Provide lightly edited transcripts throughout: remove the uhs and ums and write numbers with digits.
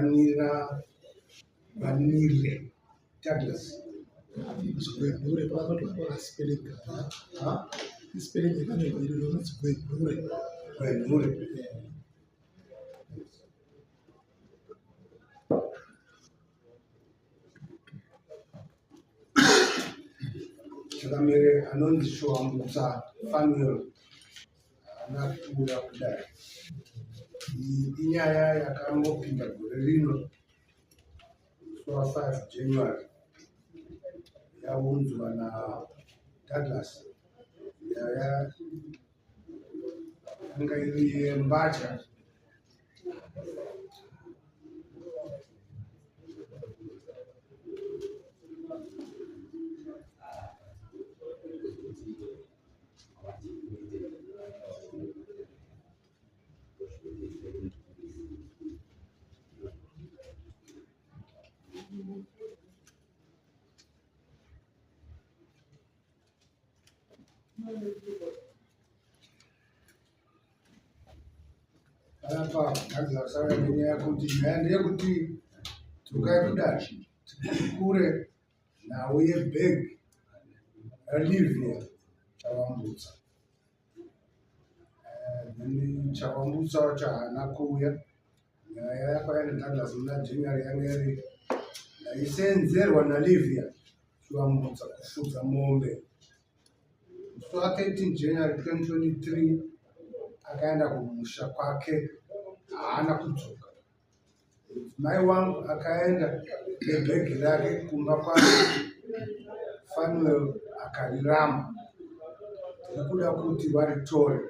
Vanira Vanire Douglas. Gwegure pavanoti vakaspelling spelling yakanyorwa iri rinonzi Gwegure. Gwegure. Changamire anonzi Shuwambutsa Fanuel haana kuuya kudai. Iyi inyaya yakangopinda gore rino musi wa 5 January yaunzwa naDouglas. Nyaya yanga iri yembatya Panapa Douglas auya nenyaya yekuti nyaya ndeyekuti dzokai kudare tikurukure nhau yebag raLivia Chawambutsa. Then Chawambutsa wacho haana kuuya. Nyaya yakauya naDouglas muna January yanga iri ndaisenzerwa naLivia Chawambutsa kufudza mombe. Musi wa 13 January 2023 akaenda kumusha kwake haana kudzoka. Mudzimai wangu akaenda nebhegi rake kumba kwake, Fanuel akariramba nekuda kuti varitore.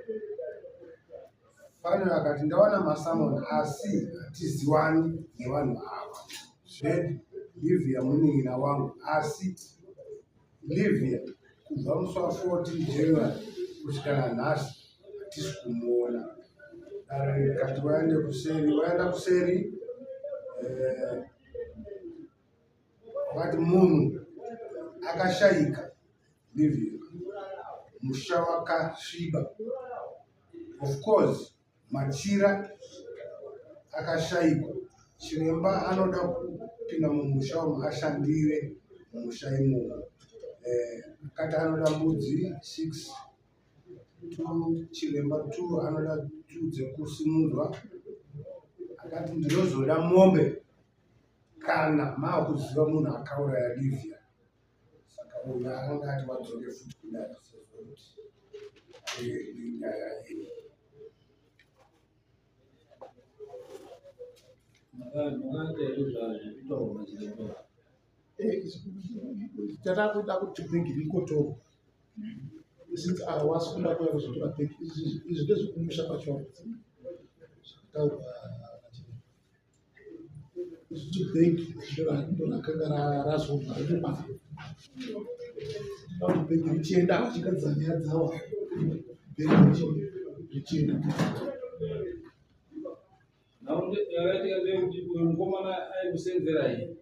Fanuel akati ndawana masamoni asi hatiziwani nevanhu ava. Zvedi Livia munin'ina wangu asi Livia kubva musi wa 14 January kusvika nanhasi hatisi kumuona. Dare rikati vaende kuseri, vaenda kuseri eh, vakati munhu akashaika Livia musha wakasviba of course Machira akashaikwa. Chiremba anoda kupinda mumusha umu ashandire mumusha imomo. Eh, akati anoda mbudzi 6 two chiremba two anoda two dzekusimudzwa. Akati ndinozoda mombe kana maakuziva munhu akauraya Livia. Saka uyu akanga ati wadzoke futi kudare sezvo kuti nyaya iyi. Tatakuda kuti bhegi rikotorwa since awasi kuda kuuya kuzotora bhegi izvi ndezvekumusha kwacho zvakataurwa Bhegi ndorakanga razobva riri pano. Kuti bhegi richienda vachigadzira nyaya dzavo. Bhegi richienda. Yakaitika ndeyekuti uyu mukomana aikusenzera iyi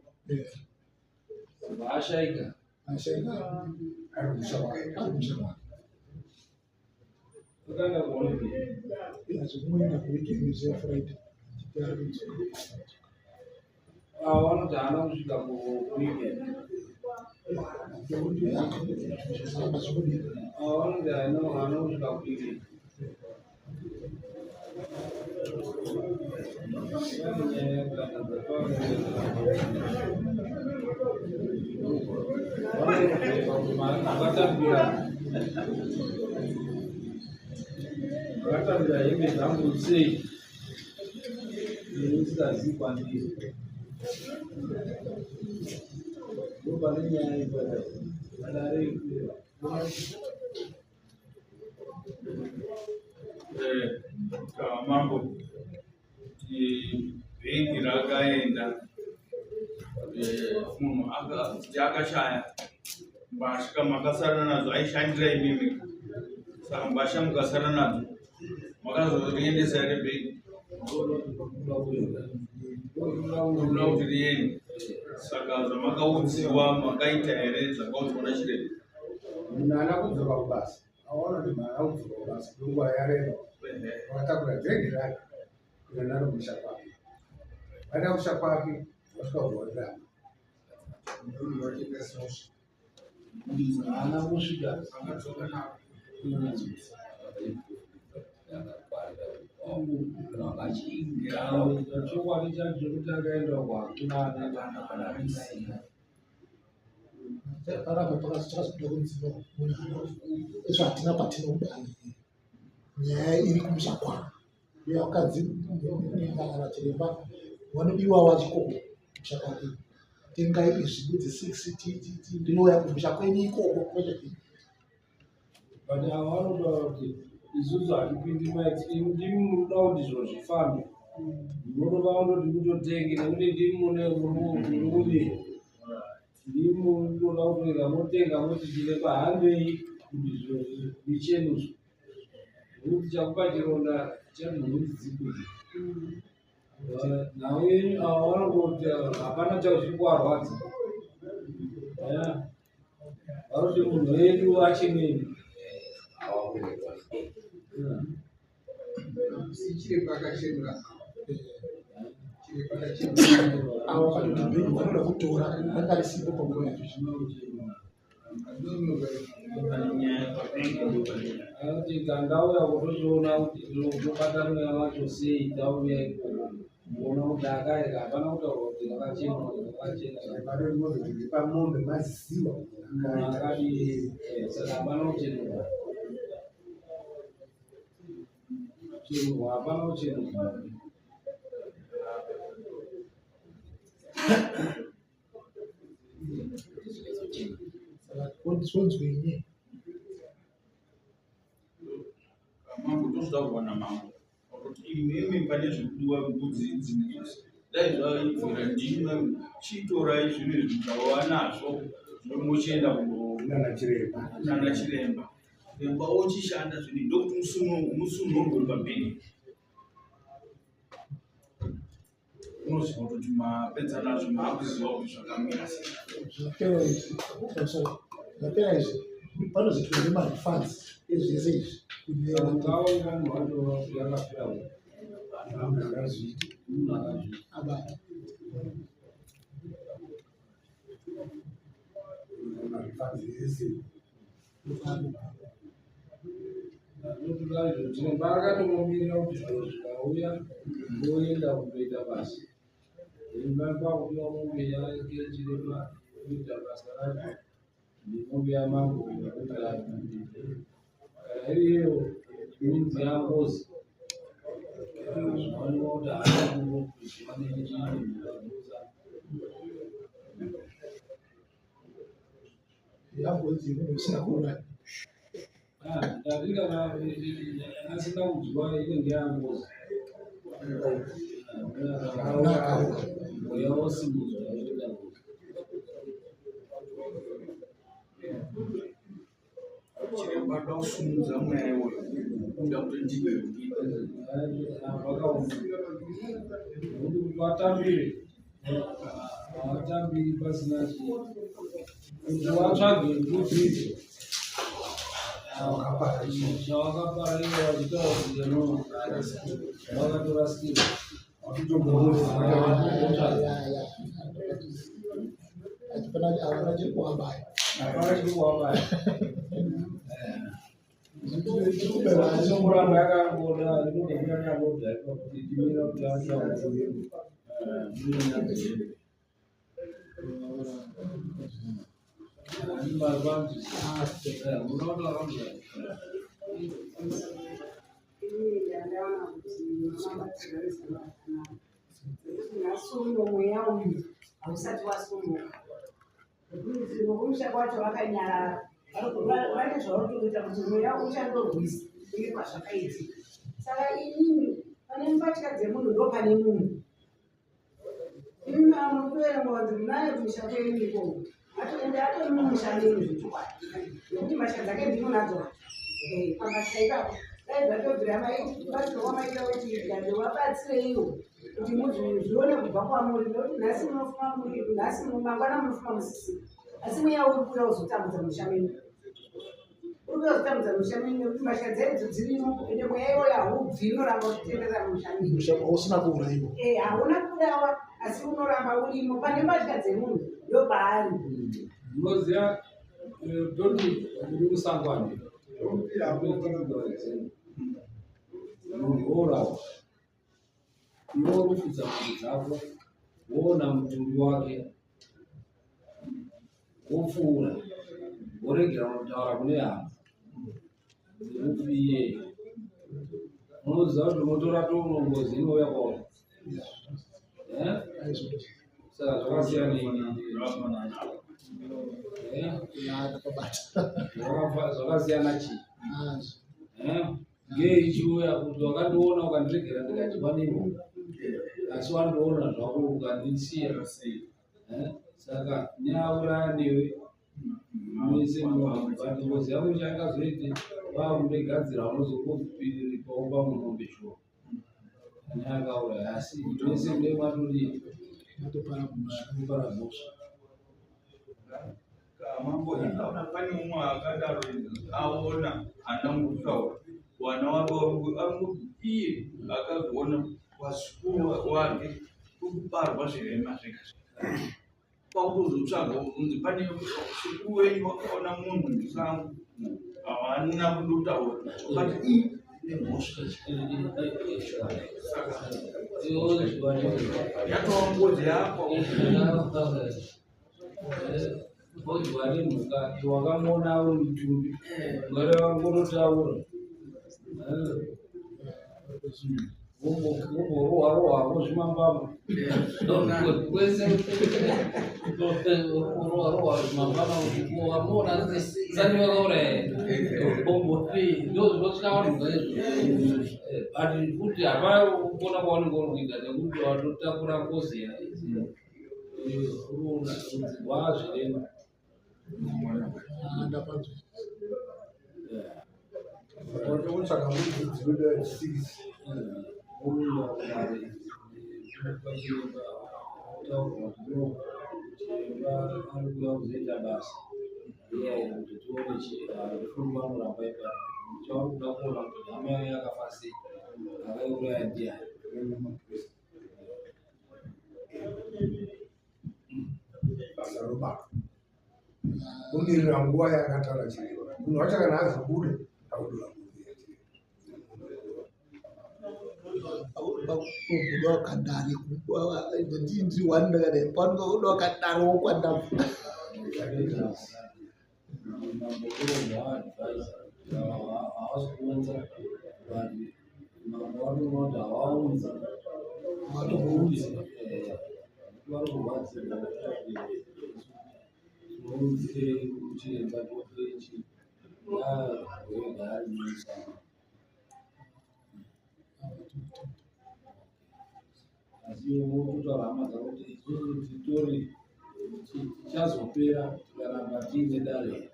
vaashaika ashaika ari kumusha kwake ari kumusha kwake. Kutanga kuholiday. Zvekuenda kuweekend zviya Friday. Avo vanoti haana kusvika kuweekend. Avo vanoti haana kusvika kuweekend. Vakatambira hembe dzangu sei ini ndisingazivi kwandiri ndopane nyaya ipapo vadare Eh, mambo bhengi rakaenda eh, munhu akashaya mbatya makasara nadzo aishandira imimi saka mbatya mukasara nadzo makazoriendesa here bhengi kuda kuti riende saka zvamakaudziwa makaita here zvakaudzwa nachiremba Munhu haana kudzoka kubasa. Aona kuti munhu haana kudzoka kubasa kwenguva yareba. Akatakura bhegi rake kuenda naro kumusha kwake. Vaenda kusha kwake vasvika kuvarirama. Haana kusvika. Chokwadi chacho chekuti akaenda uko hakuna ane Parapa pakazoda kunzi munhu izvo hatina patinobuda nyaya iri kumusha kwavo. Uye vakadzi kana chiremba vanodiwa vachikoko kumusha kwake. Tengai izvi mbudzi 6 ttt ndinouya kumusha kwenyu ikoko kwete. But ava vanotaura kuti isusu hatipindi maiti, ndimi munoda kuti zviro zvifambe. Munotova kundoti mutotenge nekuti ndimi mune muri kudii. Ndimi munoda kutoenda motenga moti chiremba handei kuti zviro zvichenuswe. Nekuti chakupa chironda chanhunzi dzikuti. Nhau yenyu ava vanongoti hapana chazviri kuvarwadza. Varoti munhu wedu achenei. Chiremba akachenura. Chiremba akachenura. Avo vakatoti bhegi vanoda kutora ranga risipo panguva yacho. Anoti tandauya kutochiona kuti tobata mweya wacho sei tauya ikoko. Muona kuti akaenda hapana kutaura kuti rakachena rakachena. Pamombe maziwa Akadii saka hapana kuchenurwa. Kuchenurwa hapana kuchenurwa. Saka zvonzwenyi Mambo tozoda kuwana mambo kuti imimi pane zvikudiwa mbudzi idzi neidzi dai zvaibvira ndimwe chitorai zvinhu izvi zvava nazvo mochienda nana chiremba. kunana chiremba chiremba ochishanda zvinhu ndokuti musunhurwe pabheni unoziva kuti mapedza nazvo maakuziva kuti zvakamira sei. Zvapera izvi, oh, sorry, zvapera izvi panozoitwa nemarefunds ezvese izvi kune Ungaona munhu wacho yakapera Munhu akazviita. munhu akazviita. abata. Marefunds ese. Chiremba akatomumirira kuti zviro zvikauya oenda kundoita basa. Chiremba kwakupiwa mombe yake chiremba kuita basa racho nemombe yamambo kuita kana iriyo inzi yangozi zvinoonekwa kuti haana kuziva nechii. Yangozi munhu usina kuuraya. Ndati kana asina kudyiwa inenge yangozi. Mweya wosimudzwa yotoita ngozi. Chiremba anoda kusimudza mweya iwoyo kuda kuti ndibe Zvakaoma. Nekuti kuti vatambire, havatambiri pasina chii. Kuti vatsvage mbudzi idzo Wakapara chii? zvavakapara ivo vachitaura kuti no vakatorasikirwa. Havana chiri kuabaya. Hapana chiri kuwabaya. Chiri kubaiwa Inomboramba yakangoda inogona yangodhakwa kuti timira kuti Inini ndandaona kuti mama batsira zvakanaka. Nekuti nhasi uno mweya uyu hausati wasumuka. Nekuti vokumusha kwacho vakanyarara. Vane zvavari kuita kuti mweya uchandorwisa uye kwazvakaitika. Saka inini pane mbatya dzemunhu ndo pane munhu. Inini amukuverenga kuti munaye kumusha kwenyu ikoko. Atoende atori mumusha menyu zvechokwadi. Nekuti mbatya dzake ndinonadzo. Pambatya ipapo. Dai zvatobvira batsirwa maita kuti vabatsireiwo kuti muzvione kubva kwamuri nekuti nhasi munofuma muri nhasi mangwana munofuma musisina asi mweya uri kuuya kuzotambudza musha menyu uri kuuya kuzotambudza musha menyu nekuti mbatya dzedu dzirimo ende mweya iwoyo haubvi unoramba uchitenderera musha menyu Musha usina kuurayiwa. Hauna kuurawa. Unoramba urimo pane mbatya dzemunhu ndopaari. Munoziva toti uri musangwani munhu wourawa iwe urikufudza mhuri dzako woona mutumbi wake wopfuura woregera kutaura kune hama dzemufi iyeye munoziva kuti unotora tonongozi inouya kwauri. Saka zvakasiyana zvakasiyana chii ngei ichiuya kuti wakandiona ukandiregera ndikadyiwa nembwa asi wandiona zvako ukandisiya. Saka neauraya newe mese but ngozi yako changazoite vakundigadzira unozongopiripawo pamumombe shuwa ane akauraya asi mese mune matodii matopara mhosva. Mambo ikaona pane umwe akadaro aona anangutaura wana wake arikuti iye akazoona wazukuru wake kukubarwa zvirema zvega zvega kwakutozotsvaga kunzi pane sekuru wenyu wakaona munhu musango havana kundotaura but nemhosva saka yatova ngozi yako. Odwa nemhuka wakamuona uri mutumbi ngare vangototaura womborohwa rohwako zvimambama kwese rohwa rohwa zvimambama kuti wamuona sani wakauraya omboti ndo zvinosvika vanhu ngaizvo but kuti hapana kuona kwaunenge uri kuita nekuti watotakura ngozi uriona wazvirema. Kutsvaga mbudzi dzinoda 6 urunda kudare pachiremba taurwa kuti no chiremba ari kuuya kuzoita basa iya kuti tione chifumbu anoramba ipapo chauri kuda kuona kuti hama yayo yakafa sei akaiuraya ndiani. Basa robatwa kumirira nguva yaakataura chiremba munhu wacho kana azobuda akudura kubuda wakadare ndinzi wani ndakadai panobuda wakadare wokwandabva. Havasi kuunza but mambo vanoona kuti havaunzi Vatounzi. Vari kurwadzirwa tinounzire chiremba tope chi wega ari musango asi wototaura hama dzako kuti isusu titori tichazopera tikaramba tiine dare.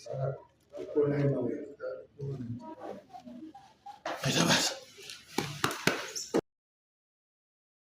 Saka konai mawere.